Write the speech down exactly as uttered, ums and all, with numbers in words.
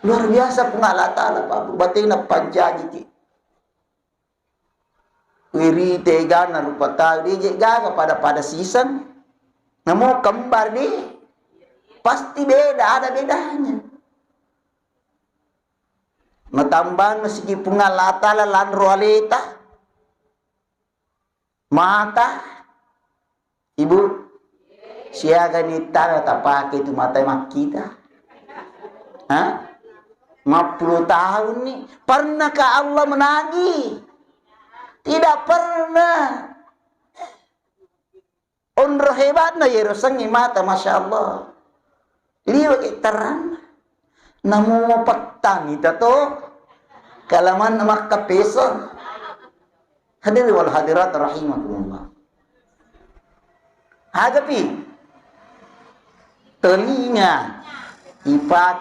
Luar biasa Puang Allah Ta'ala, Pak. Batena pancaji ki. Wiri tegana rupa tau, dia je gaga pada-pada siseng. Namo kembar di, pasti beda, ada bedanya. Natambang sigi Puang Allah Ta'ala lanro aleta. Mata, Ibu, siaga ni tana tapake tu mata makkita? Ha? Mappulo tahun ni, pernahkah Allah menagi? Tidak pernah. Onro hebatna yero sengi mata, Masya Allah. Liwe terang. Namu petang ita to. Kalaman makka peso. Hadirin wal hadirat rahimakumullah. Hagapi telinga ipake